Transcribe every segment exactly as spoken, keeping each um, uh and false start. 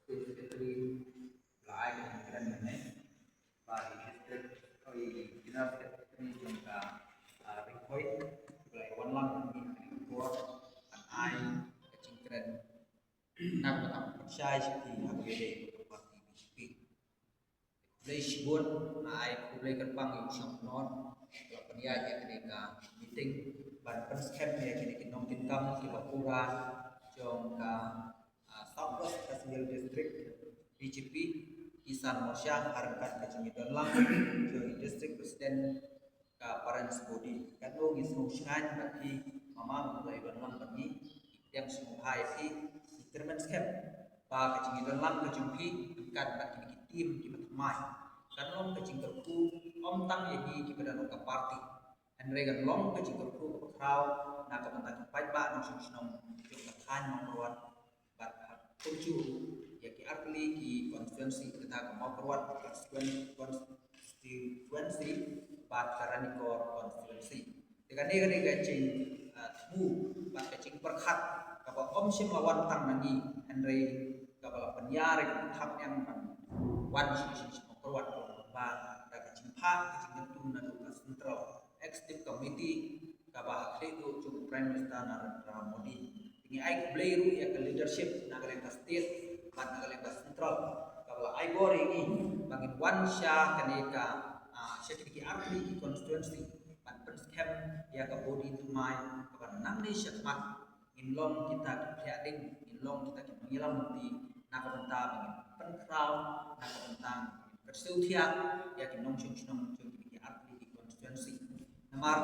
Secretary la ai ka jingkren mynne ba i District, oh, i General Secretary jong ka, ah, Ri Bhoi, ba la wan lang mynne ha kane ka por ban ai ka jingkren na ka bynta ban pynshai sha phi ha kaba ïadei bad ka party B J P. Khublei shibun, nga ai khublei kyrpang ïa u Shangkhlot ba la pynïaid ïa kane ka meeting ban pynskhem ïa kine ki nongkitkam kiba pura jong ka, ah, South West Khasi Hills District B J P, ki san Morshah, ha ryngkat ka jingïadon lang jong i District President ka Parents Body. Katno ngi sngew shngaiñ ba phi mama, mama ïadon lang bad ngi, ki pdiang sngewbha ïa phi, ngi kyrmen skhem ba ka jingïadon lang ka jong phi ryngkat bad kine ki team kiba thymmai kan long ka jingkyrkhu ym tang ïa ngi kiba don ha ka party, hynrei kan long ka jingkyrkhu kaba khraw na ka bynta ki paidbah nongshong shnong jong ka thaiñ Mawkyrwat bad ha kumjuh ïa ki artylli ki constituency, kata ka Mawkyrwat constituen-, constituency bad ka Ranikor constituency. Te kane ka dei ka jing, ah, thmu bad ka jingpyrkhat kaba ym shym la wan tang na ngi, hynrei kaba la pynïar ïa ka thapniang ban wan sha, sha, sha Mawkyrwat, ba da ka jingphah ka jingkyntu naduh ka Central Executive Committee kaba ha khlieh duh jong u Prime Minister Narendra Modi. Te ngi ai khublei ruh ïa ka leadership na ka liang ka state bad na ka liang ka central kaba la ai bor ïa ngi ba ngin wan sha kane ka, ah, sha kine ki artylli ki constituency ban pynskhem ïa ka body thymmai kaba nangne shakhmat ngin long kita ki phriah ding, ngin long kita ki nongïalam lynti na ka bynta ba ngin pynkhraw, na ka bynta ngin kyrsiew thiah ïa ki nongshong shnong jong kine ki artylli ki constituency. Namar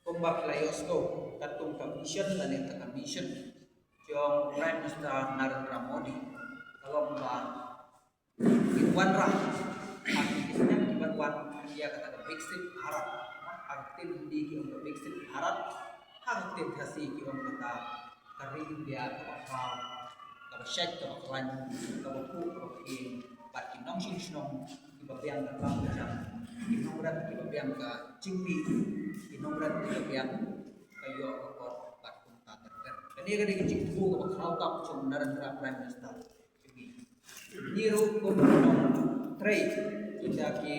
kumba phi la ïohsngew, katkum ka vision lane ka mission jong Prime Minister Narendra Modi ka long ba ngin wanrah ha ki snem ki ban wan ïa kata ka Viksit Bharat. Ha ka ktien Hindi ki ong ka Viksit Bharat, ha ka ktien Khasi ki ong kata ka ri India kaba khraw, kaba shait, kaba khlaiñ, kaba phuh, kaba phieng, bad ki nongshong shnong kiba biang ka kam ka jam, ki nongrat kiba biang ka jingmih, ki nongrat kiba biang ka ïoh ka kot bad kumta ter ter. Kane ka dei ka jingthmu kaba khraw tam jong u Narendra Prime Minister. Ngi ruh kum ki nongtrei, kita ki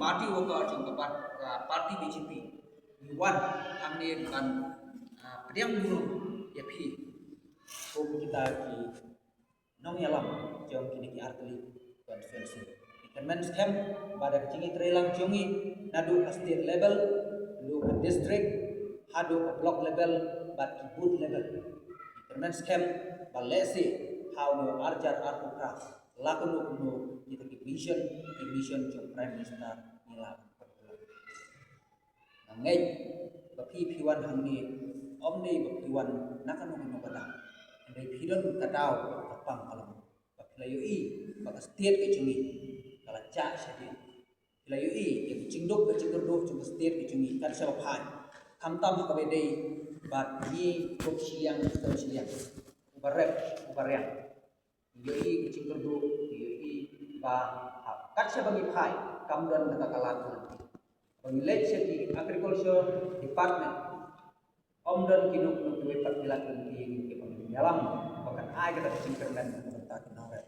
party worker jong ka par-, ka party B J P, ngi wan hangne ban, ah, pdiang burom ïa phi kum kita ki nongïalam jong kine ki artylli constituency. Ngi kyrmen skhem ba da ka jingïatreilang jong ngi naduh ka state level, naduh ka district, haduh ka block level bad ki booth level, ngi kyrmen skhem ba lehse ha une u arhajar arphew phra, la kumno kumno kita ki vision, ki mission jong Prime Minister ngi la pynlong. Nga ngeit ba phi, phi wan hangne ym dei ba phi wan na kano kano ka daw, hynrei phi don ka daw kaba pang ka long ba phi la ïohi ba ka state ka jong ngi ka la jah shadien. Phi la ïohi ïa ka jingduk ka jingkyrduh jong ka state ka jong ngi kat shaba phai, khamtam ha kaba ïadei bad ngi kum shiliang kum shiliang, uba rep uba riang. Ngi ïohi ka jingkyrduh, ngi ïohi ba ha kat shaba ngi phai kam don kata ka lad ka lynti. Ba ngi leit sha ki agriculture department, ym don kino kino kiwei pat ki lad ki lynti kiba ngi ïalam ba kan ai kata ka jingkyrmen na ka bynta ki nongrep.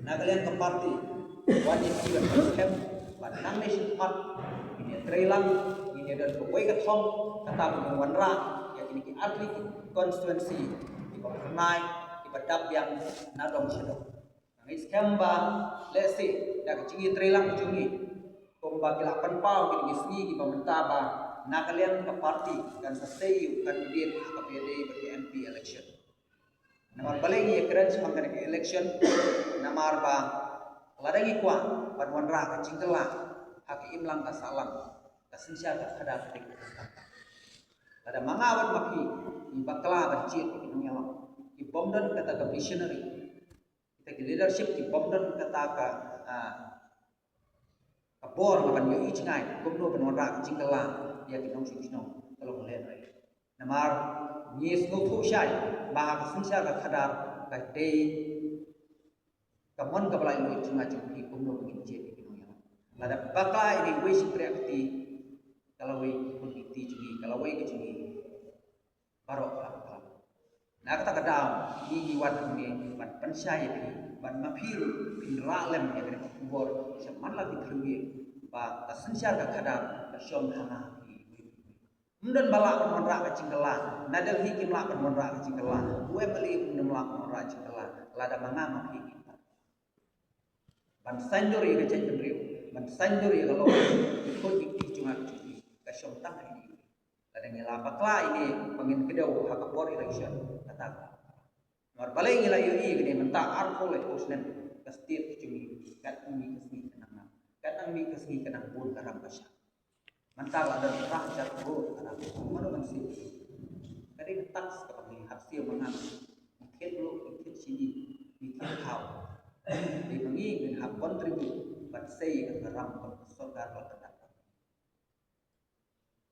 Na ka liang ka party, wan ïa ki ban pynskhem ba nangne shakhmat ngin ïatreilang, ngin ïadon kawei ka thong, kata ba ngin wanrah ïa kine ki artylli ki constituency kiba phyrnai, kiba dap biang na dong sha dong. Nga ngeit skhem ba lehse da ka jingïatreilang jong ngi, kumba ki la pynpaw kine ki sngi kiba mynta, ba na ka liang ka party kan sa tei ïa u candidate ha kaba ïadei bad ka M P election. Namar balei ngi ïakren shaphang kane ka election? Namar ba lada ngi kwah ban wanrah ka jingkylla ha ka imlang ka sahlang, ka synshar ka khadar ka dei kaba kongsan. Lada ma nga bad ma phi ngi bakla ban jied ïa ki nongïalam, ki bym don kata ka visionary, kita ki leadership ki bym don kata ka, ah, ka bor ban ïohi jngai kumno ban wanrah ka jingkylla ïa ki nongshong shnong, ka long lehnoh. Namar ngi sngewthuh shai ba ha ka synshar ka khadar ka dei ka mon kaba laitluid jong nga jong phi kumno ba ngin jied ïa ki nongïalam. Lada bakla ïa kiwei shi phriah kti, ka lawei ki khun ki kti jong ngi, ka lawei ka jong ngi baroh ka la bakla. Na kata ka daw ngi ngi wan hangne ban pynshai ïa phi, bad ma phi ruh phin rah lem ïa kane ka khubor sha man la ki khlem ïa ba ka synshar ka khadar ka shong ha nga ha phi. Ym don ba lah ban wanrah ka jingkylla, na Delhi kim lah ban wanrah ka jingkylla, u MLA um lah ban wanrah jingkylla lada ma nga ma phi ngi. Ban saiñdur ïa ka jaitbynriew, ban saiñdur ïa ka law, ki khun ki kti jong nga ki jong phi, ka shong tang ha ine. Lada ngi la bakla ine ba ngin kdew ha ka por election, kata ka. Namar balei ngi la ïohi kane mynta arphew laiphew snem ka state ka jong ngi, kat nang mih ka sngi ka nang nam, kat nang mih ka sngi ka nang bun ka ram ka shah. Mynta la don phra hajar klur ka ram. Mano ban siew? Ka dei ka tax kaba ngi hap siew ma nga. Ngi khet ruh, ngi khet shini, ngi khet thaw. Dei ma ngi ngin hap contribute ban sei ïa ka ram kaba ka sorkar ba ka dak.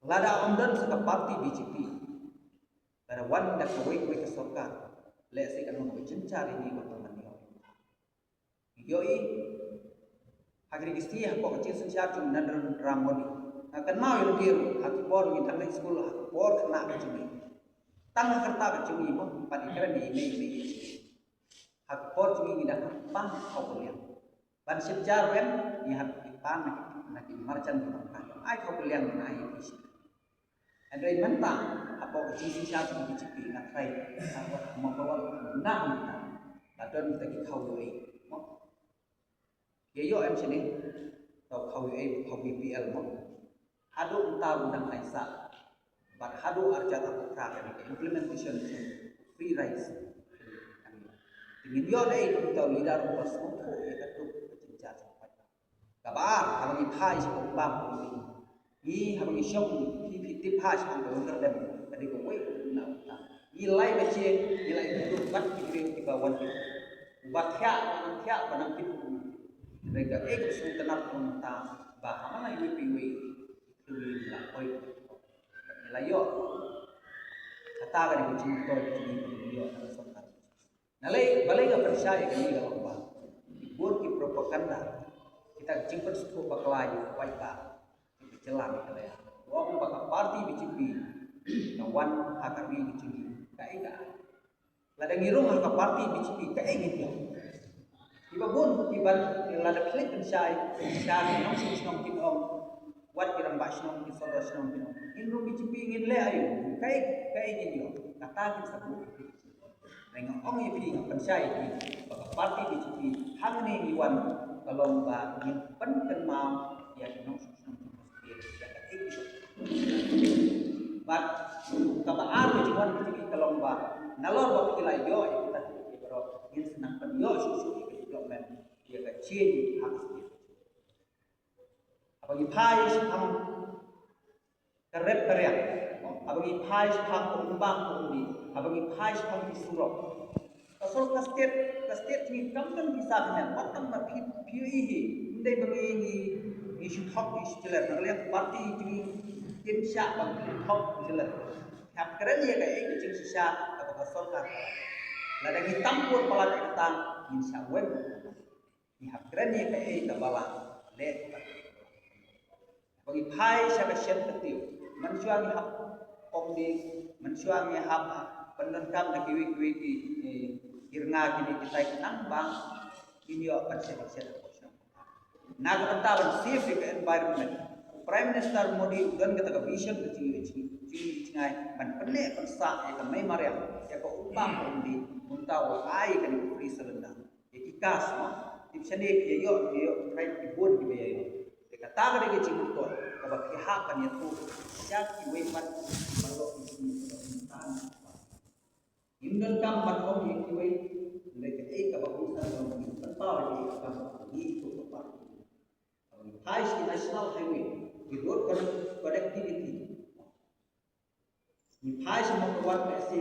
Lada ym don sa ka party BJP, lada wan da kawei kawei ka sorkar, lehse kan long kaba jynjar ïa ngi ban tang ban ïoh. Ïohi ha kine ki sngi hapoh ka jingsynshar jong u Narendra Modi. Nga kynmaw ïa lade ruh ha ki por ngi dang leit skul, ha ki por khynnah ka jong ngi. Tang ha ka rta ka jong ngi mo, pat ïa kren ïa i mei i mei. Ha ki por jong ngi ngi dang pan khaw pynliang. Ban shim jar wem ngi hap ïa pan na ki, na ki marjan ki ban pan. Ai khaw pynliang ngi ai ïa ki shim. Hynrei mynta hapoh ka jingsynshar jong ka BJP nga tharai ha ka, ha ka wad na mynta la don kita ki khaw ïoh ei mo. Ïa ïoh em shane, tau khaw ïoh ei, khaw BPL mo. Haduh mynta ruh dang ai sah. Bad haduh arhajar arphew phra kane ka implementation jong free rice. Te ngin ïoh ei kumta u leader uba sngewthuh ïa ka duk ka jynjar jong ka paidbah. Kaba ar, haba ngi phai sha ka um bam ka um dih. Ngi haba ngi shong, phi phi tip phai sha ka um ka um kyrdem, ka dei kawei ka um na um tam. Ngi lai baje, ngi lai baje bad ki briew kiba wan ki. Uba thiah, uba nang thiah, uba nang tip, uba nang tip. Hynrei kaei kaba sngewtynnat ka long mynta ba ha man la iwei pa iwei ki khlem la poi. Ngi la ïoh. Kata ka dei ka jingmyntoi ka jong ngi ba ngi ïoh na ka sorkar. Nalei, balei nga pynshai ïa kane ka long ba ki bun ki propaganda, kita ki jingpynsngewthuh bakla ïa u paidbah, ki jylla Meghalaya. U ong ba ka party BJP ka wan ha ka ri ka jong ngi, kaei ka ai. Lada ngi rung ha ka party BJP, kaei ngin ïoh. Kiba bun kiba lada khlem pynshai, pynshai ki nongshong shnong kin ong, wat ki rangbah shnong, ki sordar shnong kin ong, ngin rung BJP ngin leh aïu, kaei, kaei ngin ïoh. Kata kin sa buh. Nga ong ïa phi, nga pynshai ïa phi ba ka party BJP hangne ngi wan ka long ba ngin pynkynmaw ïa ki nongshong shnong jong ka state ïa kaei ki shong. Bad kaba ar ka jingwan ka jong ngi ka long ba nalor ba phi la ïoh ïa kita ki baroh ngin sa nang pynïoh shuh shuh ïa ka development, ïa ka change ha ka state. Haba ngi phai shaphang ka rep ka riang, haba ngi phai shaphang ka umbam ka umdih, haba ngi phai shaphang ki surok. Ka sor ka state, ka state ngi kam don pisa pynïaid, wat tang ba phi, phi ïohi hi, ym dei ba ngi, ngi, ngi shu thok, ngi shu jylliew, na ka liang party jong ngi kim shah ba ngi thok jylliew. Hap kren ïa kaei ka jingshisha kaba ka sorkar. Lada ngi tam bun palat ïa kata, ngin shah weng. Ngi hap kren ïa kaei kaba lah leh. Haba ngi phai sha ka shen ka tiew, mynshuwa ngi hap pom ding, mynshuwa ngi hap pyndonkam na kiwei kiwei ki, eh, ki rnga kine kitai ki nang bang ngin ïoh ban shen shen. Na ka bynta ban save ïa ka environment, u Prime Minister Modi u don kata ka vision ka jingïohi jingïohi jngai ban pynneh pynsah ïa ka mei mariang, ïa ka umbam umdih, kumta u ai kane ka free cylinder. Ïa ki gas mo, tip shane phi ïa ïoh, phi ïa ïoh, trai ki bun kiba ïa ïoh. Te kata ka dei ka jingmyntoi kaba phi hap ban ïathuh sha kiwei pat kiba long ki jingmyntoi. Ngim donkam ban ong ïa kiwei, hynrei kaei kaba bun san long ngin pynpaw ïa kiwei kaba ngi ïathuh kaba. Kaba ngi phai sha ki national highway, ki road connect-, connectivity. Ngi phai sha Mawkyrwat lehse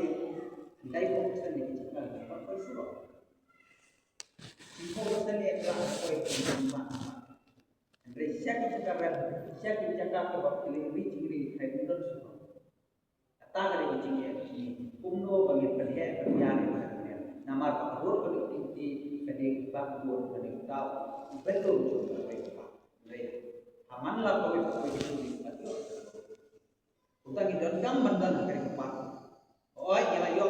hynriewphew percent ne ki jaka ngi poi surok. Shiphew percent ne ki la poi ki jaka. Hynrei sha ki jaka rem, sha ki jaka kaba phi leit ri jingri, hynrei ym don surok. Kata ka dei ka jingeh ka jong ngi. Kumno ba ngin pynheh pynhiar ïa ka jingeh. Namar ka road connectivity ka dei ka backbone, ka dei uta u backbone jong ka ri ka par. Hynrei ha man la kawei kawei ka jingeh ka dei. Kumta ngi donkam ban don ha ka ri ka par. Hooid, ngi la ïoh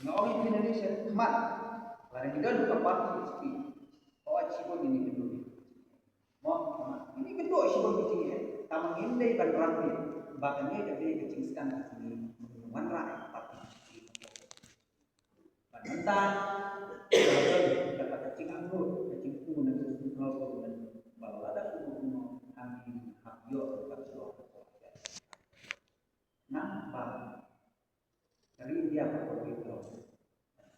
Nga ong ïa phi nangne shakhmat, lada ngi don ka party B J P, ka wan shibun ngi kynduh. Mo, ngi kynduh shibun ki jingeh, tangba ngim dei ban rang ïa ba kane ka dei ka jingsdang ka jong ngi, wanrah ïa ka party B J P. Bad mynta kata ka jingangnud, ka jingkyrkhu na ka Central Government ba lada kumno kumno hangne hap ïoh ka jingkyrkhu. Nang ba ka ri India ka kyrkhu.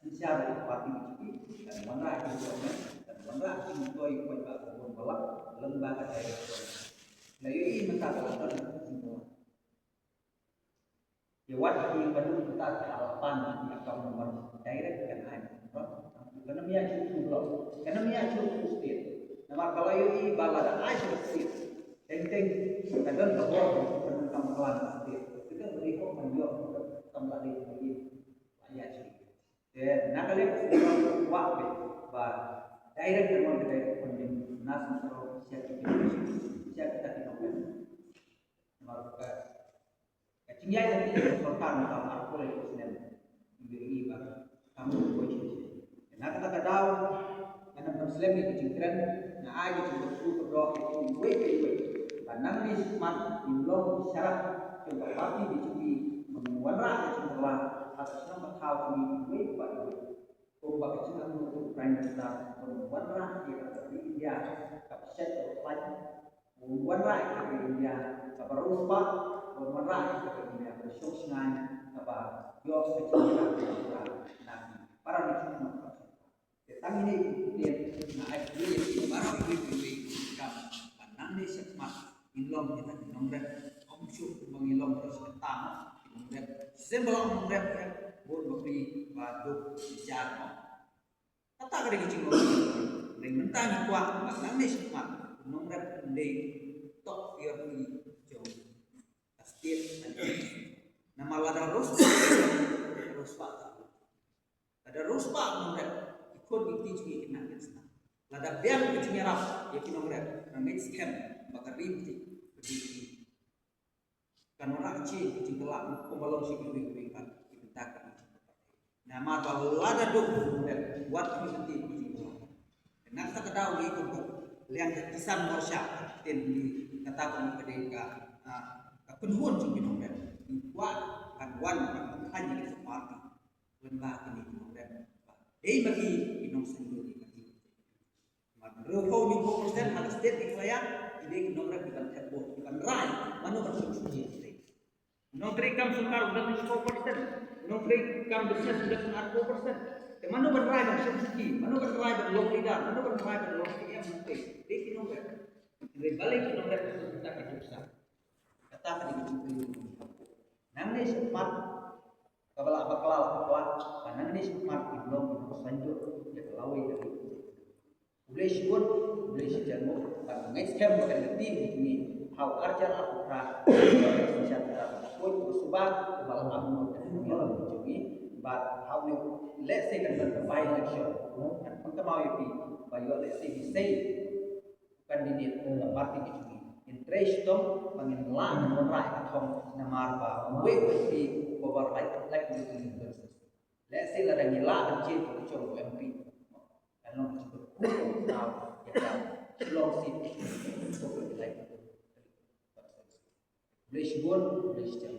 Shisha da ka party B J P kan wanrah ka jingkyrkhu, kan wanrah ka jingkyrkhu ïa ka bun balang lem bad ka jingkyrkhu. La ïohi mynta ka la don ka jingkyrkhu. Ïa wat ki ba dum kata ka la pan ïa ka number direct kan ai. Kan ym ïa shu shu block. Kan ym ïa shu shu state. Namar ba la ïohi ba lada ai shu state, teng teng ka don ka bor ka don ka mklan ka state. Ka don ka ri ko kan ïoh kam la dei ka ri. Ïa shu. Te na ka liang ka state ka wah be ba direct kan wan ka direct funding na Central sha ki sha kita ki nongpynïaid. Namar ka Ka jingïaid lynti ka sorkar mynta arphew lai snem, U A E ba kam ju poi shuh shuh. Na kata ka daw ngan ym pynslem ïa ka jingkren, nga ai ka jingkyrkhu kyrdoh ïa phi uwei pa uwei ba nangne shakhmat ngin long ki sharak jong ka party B J P, ban wanrah ka jingkylla ha ka shnong ka thaw jong ngi uwei pa uwei. Kumba ka jingangnud u Prime Minister, ban wanrah ïa ka ri India kaba shet kaba pait, ban wanrah ïa ka ri India kaba riewspah, ban wanrah ïa ka ri India kaba shong shngaiñ, kaba ïoh ka jingïarap na ki para nongshong shnong. Te tang ine i ktien nga ai khublei ïa phi baroh iwei pa iwei, kaba nangne shakhmat ngin long kita ki nongrep, ym shuh ba ngin long kita ki nongrep Shisien ba la ong nongrep, bun bapli ba duk jar mo. Kata ka dei ka jinglong. Dei mynta ngi kwah ba nangne shakhmat nongrep un dei top priority jong ka state. Namar lada riewspah, riewspah ta. Lada riewspah nongrep, ki khun ki kti jong ngi kin nang kin sah. Lada biang ka jingïarap ïa ki nongrep, nga ngeit skhem ba ka ri ka dei ka dei ka nongrep ka jingkylla kumba long shi kiwei kiwei pat ki bynta ki. Namar ba lada duk nongrep wat ki kti ki jingkylla. Kane ka daw ngi kum ka liang ka Kisan Morcha, ktien ngi kata ka mut ka dei ka, ah, ka kynhun jong ki nongrep. Ngi kwah ban wan ban pynkheiñ ïa ki party. Lyngba kine ki nongrep ba dei ma ki ki nongsynshar ïa ka ri. Mar hynriewphew hynñiewphew percent ha ka state Meghalaya ki dei ki nongrep ki ban thep vote, ki ban rai mano ban shim shuki. Nongtrei kam sorkar u dang shiphew percent, nongtrei kam business u dang arphew percent. Te mano ban rai ban shim shuki, mano ban rai ban long leader, mano ban rai ban long C M nongtrei. Dei ki nongrep. Hynrei balei ki nongrep ki shu kata ka jingpynsah? Kata ka dei ka jingpynsah. Nangne shakhmat kaba la bakla la bakla, ba nangne shakhmat ki long ki nongshonjur ïa ka lawei ka ri. U Blei shibun, U Blei shijanmut, bad nga ngeit skhem ba kane ka team jong ngi ha u ar hajar arphew phra, shisha ka koit ka suba kaba la ap noh da ka jong ngi, bad ha une u lehse kan don ka by election, ngan pynkynmaw ïa phi ba ïoh lehse hi sei candidate ka party ka jong ngi. Ngin trei shitom ba ngin lah ban wanrah ïa ka thong namar ba uwei uwei phi uba rai ka flag jong ngi. Lehse lada ngi lah ban jied ka jong u M P, kan long ka jingkyrkhu ka thaw ïa ka Shillong seat ka jong ngi. Blei shibun, Blei shijan.